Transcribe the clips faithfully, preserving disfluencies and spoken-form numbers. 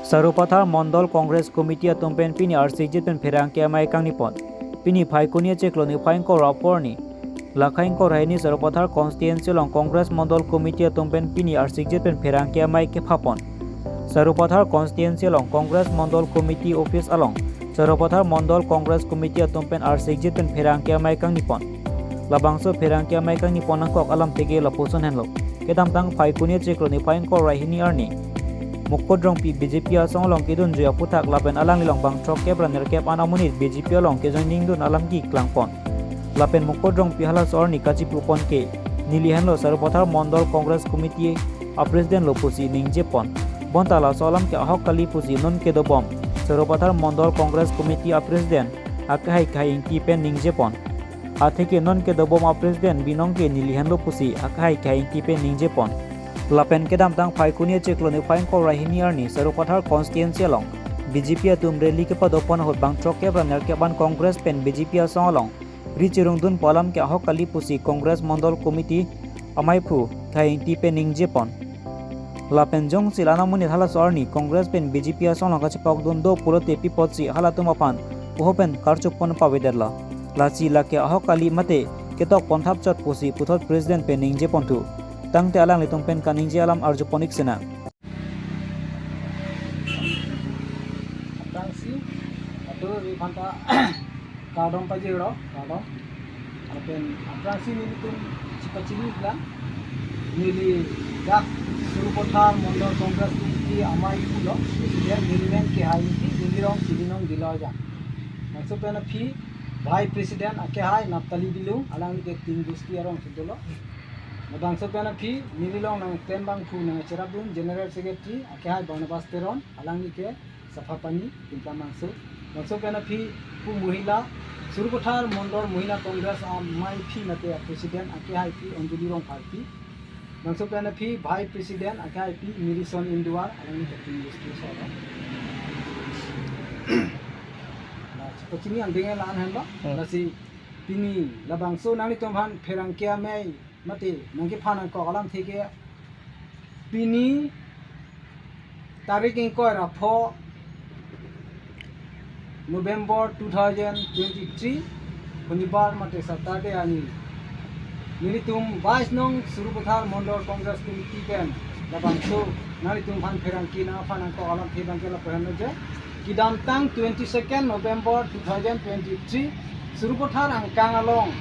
Sarupathar Mondol Congress Committee atum pen pini arsikjit pen pherangke amei kangni pon. Pini Phaikuni achiklo niphai ingkoi ra pho arni, lakhai ingkoi ra hini Sarupathar constituency along Congress Mondol Committee atum pen pini arsikjit pen pherangke amei kepha pon. Sarupathar constituency along Congress Mondol Committee office along Sarupathar Mondol Congress Committee atum pen arsikjit pen pherangke amei kangni pon. Labangso pherangke amei kangni pon nangkok alamthe ke lapuson henlo. Kedamtang Phaikuni achiklo niphai ingkoi ra hini arni, Mukut Rongpi B J P asong along kedunjui aphuthak lapen alanglilong bang throkkep ra nerkep an amonit B J P along kejoining dun alam keklang pon. Lapen Mukut Rongpi halaso arni kachipu pon ke, neli henlo Sarupathar Mondol Congress Committee a president lo pusi ningje pon. Bonta laso alam ke ahok kali pusi non kedobom Sarupathar Mondol Congress Committee a president akehai Khei Ingti pen ningje pon. Atheke non kedobom a president binong ke neli henlo pusi akehai Khei Ingti pen ningje pon. Lapen kedamtang Phaikuni achiklo niphai ingkoi ra hini arni Sarupathar constituency along B J P atum rally kepado pon ahut bang throkkep ra nerkep an Congress pen B J P asong along ri chirung dunpo alam ke ahok kali pusi Congress Mondol Committee ameiphu Khei Ingti pen ningje pon. Lapen jongsi la-an amonit halaso arni Congress pen B J P asong along kachepok dun do pulote pi apotsi halatum aphan puho pen karchup pon pavedetlo. Lasi lake ahok kali mate ketok pon thap chot pusi puthot president pen ningje ponthu. Tangte alanglitum pen kaningje alam arju pon-ik sinang. Aphrangsi atur ri phanta kardom pajirlo, kardom. Lapen aphrangsi nelitum chipachini lang, neli dak Sarupathar Mondol Congress Committee ameiphu lo, president neli men Khei Ingti, neli rong Chilingnon Diloi ajat. Bangso pen aphi vice president akehai Naphtali Bilung, alangli ke Tin Gusti arong si dolo. Bangso pen aphi neli along nangklem abangphu nangcherap dun general secretary akehai Barnabas Teron, alangli ke Saphapani, Timplamangso. Bangso pen aphi pu mohila, Sarupathar Mondol Mohila Congress ameiphi mate a president akehai phi Anjali Rongpharpi. Bangso pen aphi vice president akehai phi Mirison Induar, alangli ke Tin Gusti solo. Na, chipachini angdeng la-an henlo. Hmm. Lasi pini labangso nanglitum aphan pherangke amei mate nangkepha nangkok alamthe ke, pini tarik ingkoi ra pho November two thousand twenty-three, Shonibar mate Saturday arni, nelitum bais nong Sarupathar Mondol Congress Committee pen labangso nanglitum aphan pherangke nangkepha nangkok alamthe abangke lapu henlo je, kedamtang twenty-second November two thousand twenty-three, Sarupathar angkang along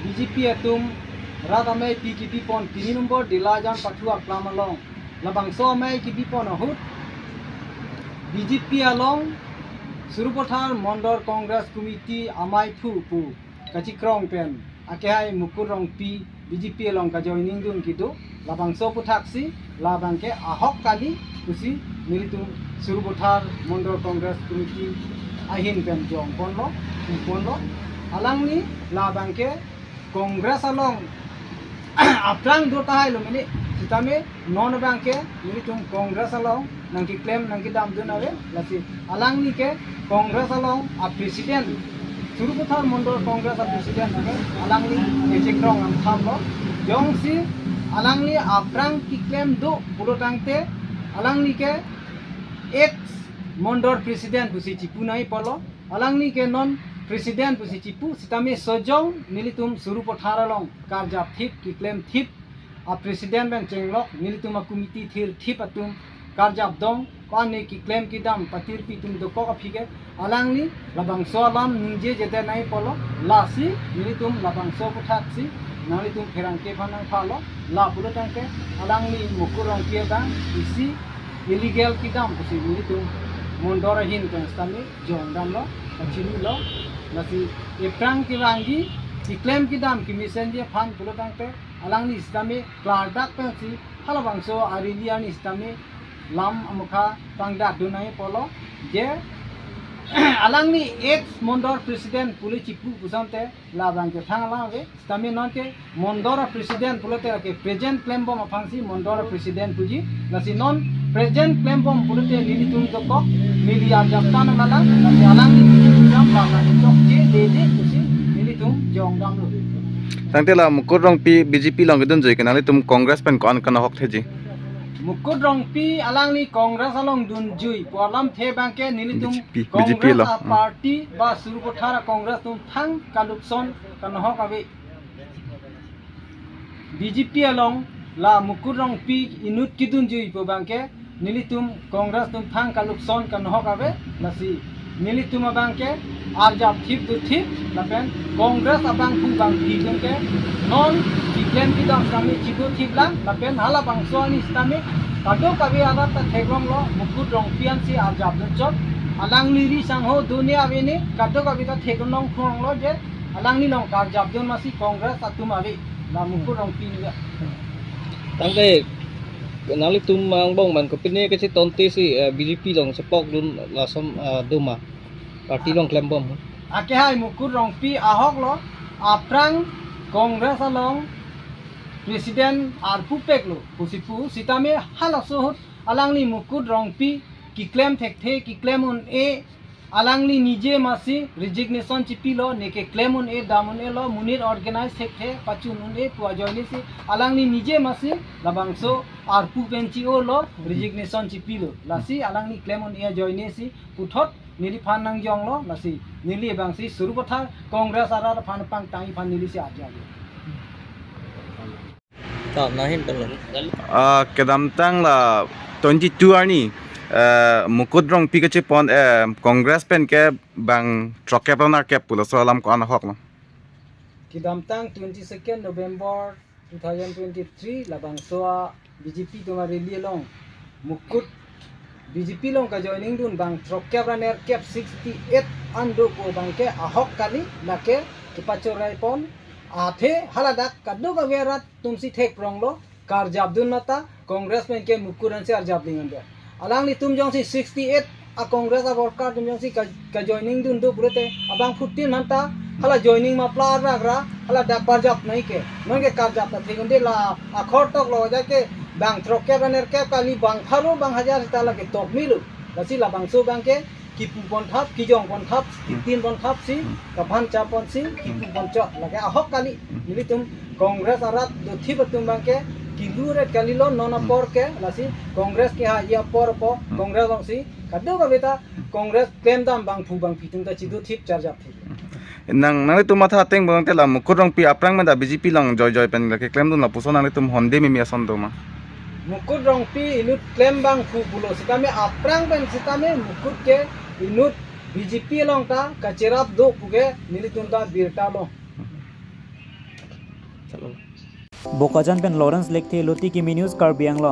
B J P atum rat ameipi kebi pon, pini number Diloi ajan pathu aklam along labangso amei kebi pon ahut, B J P along Sarupathar Mondol Congress Committee ameiphu pu kachikrong pen akehai Mukut Rongpi B J P along kajoining dun kedo, labangso aphuthaksi labangke ahok kali pusi nelitum Sarupathar Mondol Congress Committee ahin pen jong ponlo, pu ponlo. Alangli labangke Congress along aphrang do tahai lo mene, sitame non abangke nelitum Congress along nangkeklem nangkedam dun ave, lasi alangli ke Congress along a president, Sarupathar Mondol Congress a president ave, alangli kechikrong angtham lo. Jongsi alangli aphrang keklem do pulo tangte, alangli ke ex Mondol president pusi chipu nangji pulo. Alangli ke non president pusi chipu, sitame sojong nelitum Sarupathar along karjap thip, keklem thip, a president pen chenglok, nelitum a committee thir thip atum karjap dong, ko ani keklem kedam patirpi atum dokok aphi ke, alangli labangso alam ningje jete nangji pulo, lasi nelitum labangso aphuthaksi nanglitum pherangke aphan nangphalo, la pulo tangte alangli Mukut Rongpi abang isi illegal kedam pusi nelitum Mondol ahin pen sitame jong damlo, kachinilo, lasi aphrang kevangji, keklem kedam kemesenji aphan pulo tangte, alangli sitame klardak pensi halabangso a rally arni sitame lam amukha pangdak dun nangji pulo, je alangli ex Mondol president pule chipu pusonte labangke thang alam ave, sitame nonke Mondol a president pulote ke present klembom aphansi Mondol a president puji, lasi non present klembom pulote nelitum dokok, neli arjap tan alam, lasi alangli nelitum jam la nelitum chokche dede pusi nelitum jong damlo. Tangte la Mukut Rongpi B J P along kedunjui ke nanglitum Congress pen ko-an kanahok theji? Mukut Rongpi alangli Congress along dunjui pu alamthe abangke nelitum B J P, Congress B J P along. A party ba Sarupathar a Congress atum thang kalukson kanohok ave. B J P along la Mukut Rongpi inut kedunjui pu abangke nelitum Congress atum thang kalukson kanohok ave. Lasi nelitum abangke arjap thip do thip lapen Congress abangphu bangphi atumke non chiklem kedam sitame chido thip lang lapen halabangso ani sitame kadokave arat ta theklonglo, Mukut Rongpi ansi arjap dunchot. Alangli ri sangho done avene kadokave ta theklong khonglo je alangli along karjap dun masi Congress atum ave, la Mukut Rongpi ni. Tangte nanglitum angbong man kopine kachetonte si, eh, B J P along chepok dun lason, eh, doma. Party along klembom. Akehai Mukut Rongpi ahoklo, aphrang Congress along President arpu peklo pusi pu sitame halaso ahut alangli Mukut Rongpi keklem thekthe, keklem un-e, alangli nije masi resignation chipilo, ne keklem un-e dam un-elo, monit organize thekthe pachun un-e pu ajoine si alangli nije masi labangso arpu pen chi-olo, resignation chipilo. Lasi alangli klem un-e ajoine si puthot neliphan nangjonglo, lasi neli abangsi Sarupathar Congress arat aphan pangtang iphan nelisi arjap. Ta nahin talo. Ah, kedamtang la twenty-two arni, eh, Mukut Rongpi kachepon, eh, Congress pen ke bang throkkep ra nerkep pu laso alam ko-an ahoklo? Kedamtang twenty-second November two thousand twenty-three labangso a B J P atum a rally along Mukut B J P along kajoining dun bang throkkep ra nerkep, sixty-eight an do pu abangke ahok kali, lake kepachoraiponlo. Athe haladak kadokave arat atumsi thekpronglo, karjap dun mata Congress pen ke Mukut ansi arjap ding ande. Alanglitum jongsi sixty-eight a Congress a worker atum jongsi ka, kajoining dun do pulote abangphutin manta hala joining mapla arak ra haladak karjap nai ke. Non ke karjap ta thik un-e, la akhor toklo ja ke bang throkkep ra nerkep kali, bang pharo bang hajar sita lake tok milo. Lasi labangso abangke kipu ponthap, kijong ponthap, kitin ponthap si, kaphan chap ponsi kipu ponchot, lake ahok kali. Nelitum Congress arat do thip atum abangke kilu ret kalilo non apor ke, lasi Congress ke ha iya apor po, Congress alongsi kadokave ta Congress klem dam bangphu bangphi atum ta chido thip, charjap thip. Nang, nanglitum matha ateng bang te la Mukut Rongpi aphrang pen ta B J P along joi joi pen lake klem dun lapuson nanglitum honde mimi ason doma? Mukut Rongpi inut klem bangphu pulo sitame aphrang pen sitame Mukut ke inut B J P along ta kacherap do puke nelitum ta birta lo. Bokajan pen Lawrence Lekthe, Lotiki News, Karbi Anglong.